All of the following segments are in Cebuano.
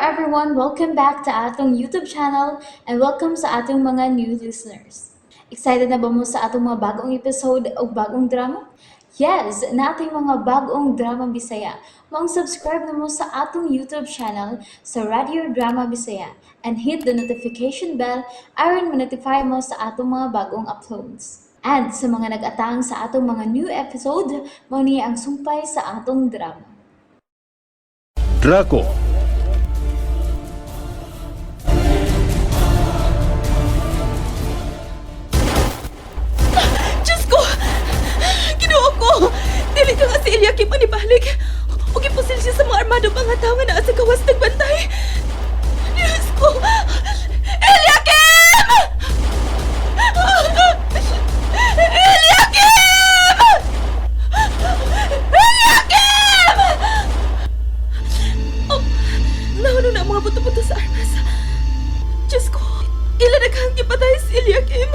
everyone! Welcome back to atong YouTube channel and welcome sa atong mga new listeners. Excited na ba mo sa atong mga bagong episode o bagong drama? Yes, nating mga bagong drama Bisaya. Maong subscribe na mo sa atong YouTube channel sa Radio Drama Bisaya and hit the notification bell aron ma-notify mo sa atong mga bagong uploads. And sa mga nag-atang sa atong mga new episode, mao ni ang sumpay sa atong drama. Draco. Diyos ko! Ginoo ko! Dili ka nga si Eliakim manibalik. O gipusil siya sa mga armado mga tao nga naa sa gawas nagbantay. Diyos ko! Eliakim! Eliakim! Eliakim! Oh, nahuno na ang mga buto-buto sa armas. Diyos ko! Ila na kang gipatay si Eliakim.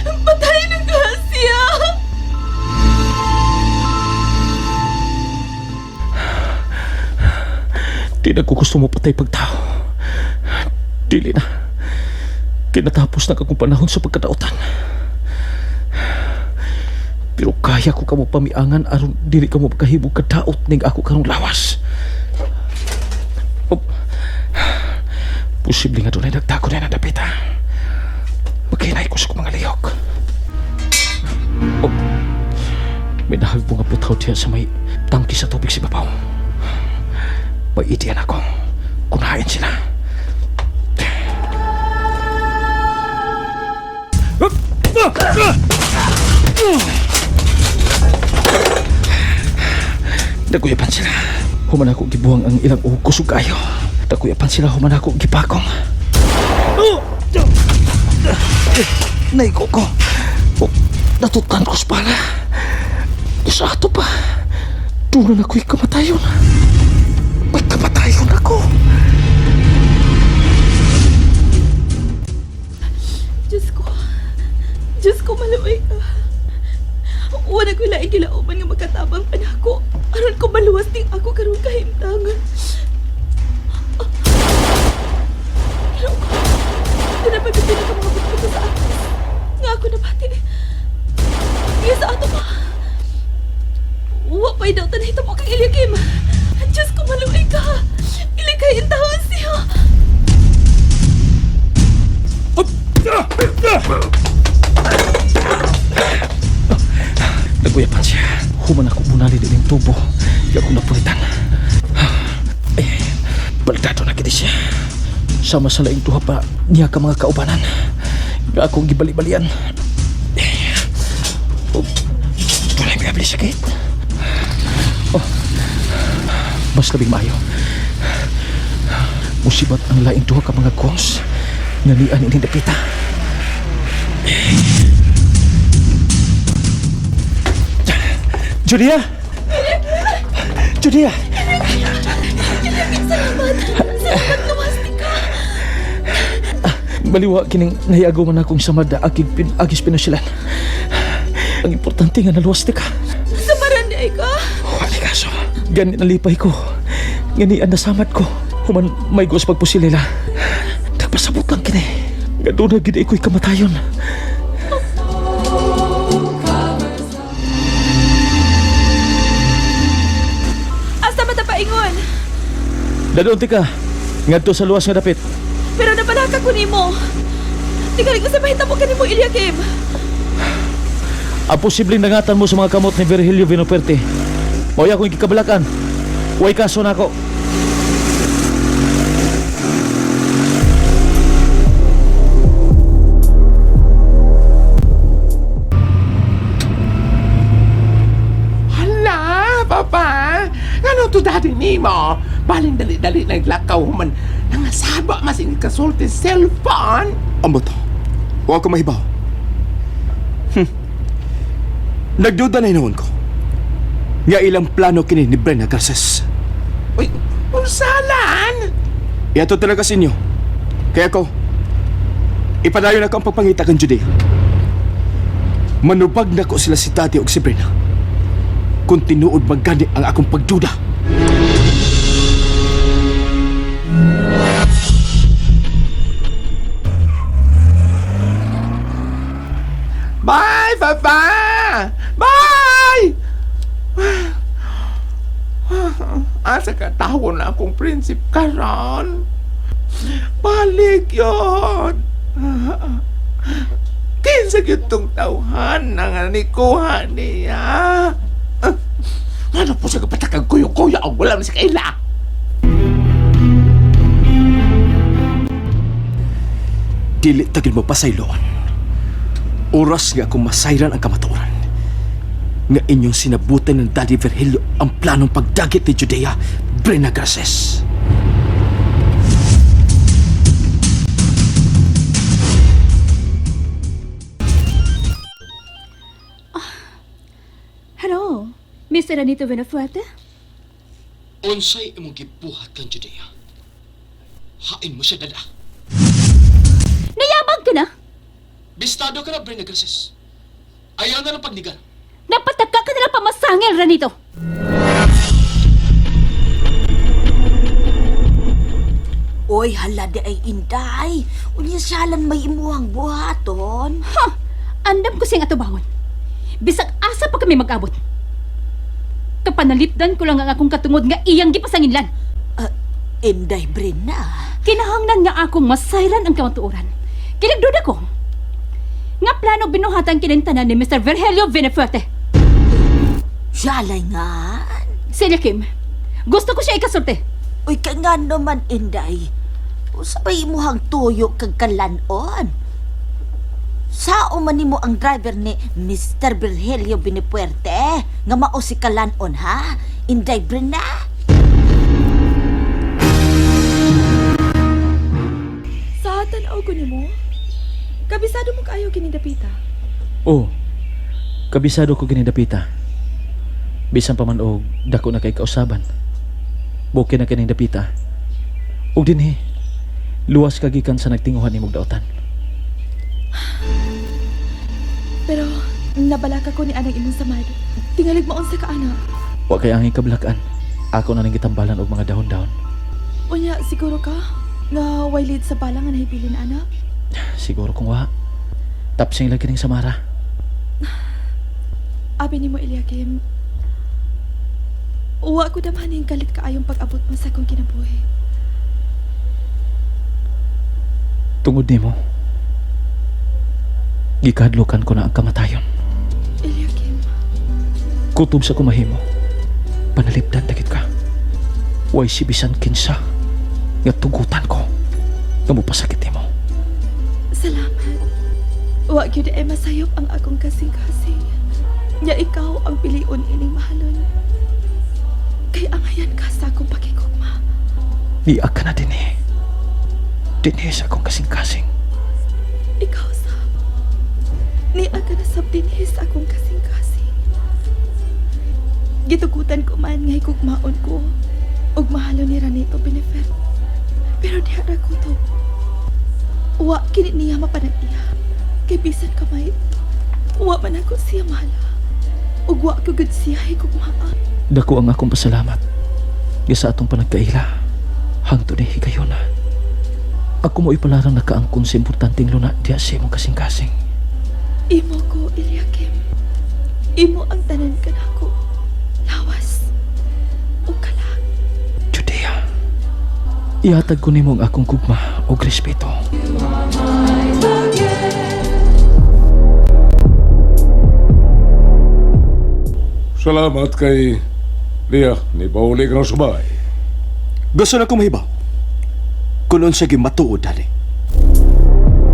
Patay na ka siya! Di na ko gusto mo patay pagtao. Dili na. Kinatapos na akong panahon sa pagkadautan. Pero kaya ko kamo pamiangan aron dili kamo makahibog kadaot ning ako karong lawas. Oh, posible nga dunay nagtago na dapita. Maghinay ko sa akong mga lihok. Oh, may nahag nga putaw diya sa may tangki sa tubig si babaw. Paidian ako. Kunain sila. Daguyapan sila. Human ako gibuhang ang ilang ugos ug ayo. Daguyapan sila human ako gipakong. Naigo ko. Oh, Natutan ko sa pala. Sa ato pa. Doon na ako'y kamatayon. May kamatayon ako. Diyos ko. Diyos ko, maluway ka. Wala ko laing gilauman nga magkatabang panako. Aron ko maluwas ding ako karon kahimtangan. Pero ko, tinapay ko ka mga buto sa akin. Nga ako nabati. Nga sa ato pa. Wa pa'y daw tanay mo kang Eliakim. Diyos ko, maluway ka. Ilikay taon siya. Naguyapan siya. Human ako bunali din yung tubo. Di ako napulitan. Eh, baldado na kini siya. Sama sa laing duha pa niya ka mga kaubanan. Nga akong gibali-balian. Eh, oh, wala yung bigabili sa gate. Oh, mas labing maayo. Musibat ang laing duha ka mga gongs. Nalian ining dapita. Julia! Julia! Salamat! Salamat, luwas di ka! Baliwa kining nahiagaw man akong samad agig pin agis pinusilan. Ang importante nga naluwas ti ka. Sa barangay ka? Wala kaso. Gani nalipay ko. Gani ang nasamad ko. Human may gos pagpusil nila. Nagpasabot lang kini. Nga doon na gid ko'y kamatayon. Asa man ta paingon? Dadoon ti ka. Ngadto sa luwas nga dapit. Pero nabalaka ko nimo. Tingali ko sa mahitabo kanimo Eliakim. Ang posibleng nangatan mo sa mga kamot ni Virgilio Vinoperte. Mao akong gikabalakan. Way kaso nako. Hala, papa! Ano to dati nimo? Balin dali-dali naglakaw man. Nangasaba mas ini kasulti cellphone. Ambot. Huwag ko mahibaw. Nagduda na hinuon ko. Nga ilang plano kini ni Brenda Garces. Uy, unsalan? Iyato talaga sa inyo. Kaya ko, ipadayon na ko ang pagpangita kang Judea. Manubag na ko sila si Tati og si Brenda. Kung tinuod magani ang akong pagduda. Nagkatawo na akong prinsip karon. Balik yun. Kinsa gyud tong tawhan nga nikuha niya? Ano po siya kapatakag kuyo-kuyo ang wala na sa kaila? Dili tagin mo pasayloon. Oras nga akong masayran ang kamatuoran. Nga inyong sinabutan ng Daddy Virgilio ang planong pagdagit ni Judea, Brena Garces. Hello, Mr. Anito Venafuerte? Unsay imong gibuhat kan Judea? Hain mo siya dada. Nayabag ka na? Bistado ka na, Brena Garces. Ayaw na ng pagnigar. Napataka ka na lang pamasangil, Ranito! Oy, hala di ay inday. Unya siyalan may imuhang buhaton. Ha! Andam ko siyang atubangon. Bisag asa pa kami mag-abot. Kapanalipdan ko lang ang akong katungod nga iyang gipasanginlan. Ah, Inday Brina. Kinahanglan nga akong masayran ang kamatuoran. Kinagduda ko. Nga plano binuhatan kinintanan ni Mr. Virgilio Venefuerte. Siyalay nga. Sila Kim, gusto ko siya ikasulti. Uy, kay nga naman, Inday. Usabay imuhang tuyo kag kalanon. Sao man nimo ang driver ni Mr. Virgilio Binipuerte nga mao si kalanon ha? Inday Brina. Sa tanaw ko nimo, kabisado mo kaayo kini dapita. Oh, kabisado ko gini dapita. Bisan pa man og dako na kay kausaban. Buki na kining dapita. Ug dinhi, luwas ka gikan sa nagtinguhan nimong daotan. Pero nabalaka ko ni anang imong samad. Tingalig maunsa ka ana. Wa kay angay kablakan. Ako na ning gitambalan og mga dahon-dahon. Unya siguro ka nga way lead sa bala nga nahibilin ana. Siguro kung wa. Tapsing lang kining Samara. Abi nimo Eliakim. Uwa ko damhaning kalit kaayong pag-abot mo sa akong kinabuhi. Tungod nimo. Gikadlukan ko na ang kamatayon. Eliakim, Kutob sa kumahimo. Panalipdan dagit ka. Way si bisan kinsa nga tugutan ko nga mopasakit nimo. salamat. Wa gyud ay masayop ang akong kasing-kasing. Nya ikaw ang pilion ining mahalon. Kay angayan ka sa akong pakikugma. Niya ka na dinhi. Dinhi sa akong kasing-kasing. Ikaw sab. Niya ka na sab dinhi sa akong kasing-kasing. Gitugutan ko man nga higugmaon ko ug mahalon ni Ranito Benefer. Pero diha ra ko to. Wa kini niya mapanag-iya. Kay bisan kamay, wa man ako siya mahala. Ug wa ko gud siya higugmaa. Dako ang akong pasalamat nga sa atong panagkaila. Hangtod ni higayon na. Ako mo ipalarang nakaangkon sa importanteng luna diya sa imong kasing-kasing. Imo ko, Eliakim. Imo ang tanan kanako. Lawas o kalag. Judea, ihatag ko nimo ang akong gugma ug respeto. Salamat kay Lia, ni Pauli ka ng subay. Gusto na ko mahibaw. Kung unsa gyud matuod, Daddy.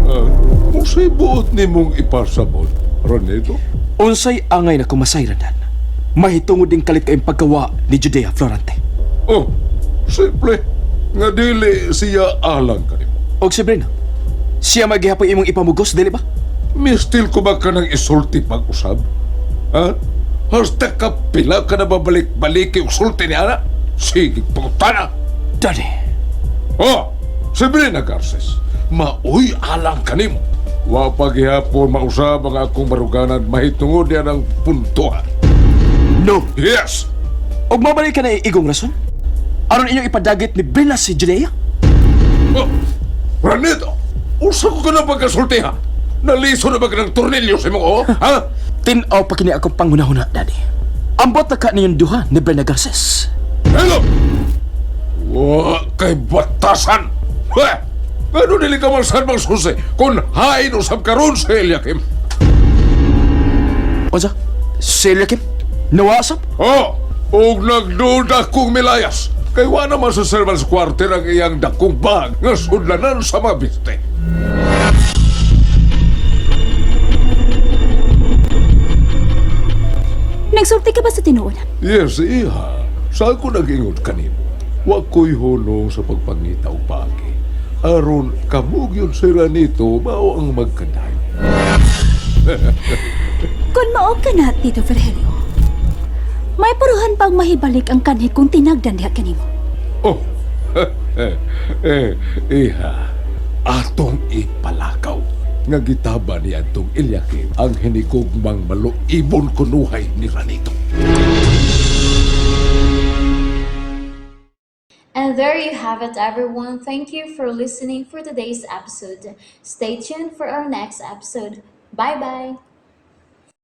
Uh, usay buot ni mong ipasabot, Ronito? Unsay angay na kumasayran dan. Mahitungod din kalit kayong pagkawa ni Judea Florante. Oh, simple. Nga dili siya alang kanimo. Og si Brena, siya magihapon imong ipamugos, dili ba? Mistil ko ba ka ng isulti pag-usab? Ha? Hasta ka pila ka na babalik-balik yung sulti ni Ana? Sige, pangutana! Daddy, Oh, si Brina Garces, maoy alang kanimo. Wa paghihapon mausab ang akong baruganan mahitungod niya ng puntuhan. No! Yes! Og mabalik ka na igong rason? Aron inyong ipadagit ni Brena si Judea? Oh, Ranito, usa ko ka na pagkasulti ha? Naliso na ba ka ng tornilyo sa imong oo? Ha? Tinaw pa kini akong panghunahuna, Daddy. Ambot na ka ninyong duha ni Brena Garces. Hello! kay batasan. Ha! Ano dili ka man sad magsusi kung hain usab karon sa Eliakim? Unsa? Si Eliakim? Nawasap? Oh, ug nagduda kong milayas. Kay wa naman sa servants quarter ang iyang dakong bag nga sudlanan sa mga biste. Nagsulti ka ba sa tinuod? Yes, iha. Sa ako nag-ingon kanimo, wa ko'y hunong sa pagpangita og paagi. Aron kamugyon sila nito mao ang magkadayon. Kung mao ka na, Tito Virgilio, may puruhan pang mahibalik ang kanhi kung tinagdan diha kanimo. Oh, eh, iha, atong ipalakaw nga gitaba ni atong Eliakim ang hinigugmang maluibon kunuhay ni Ranito. And there you have it, everyone. Thank you for listening for today's episode. Stay tuned for our next episode. Bye bye.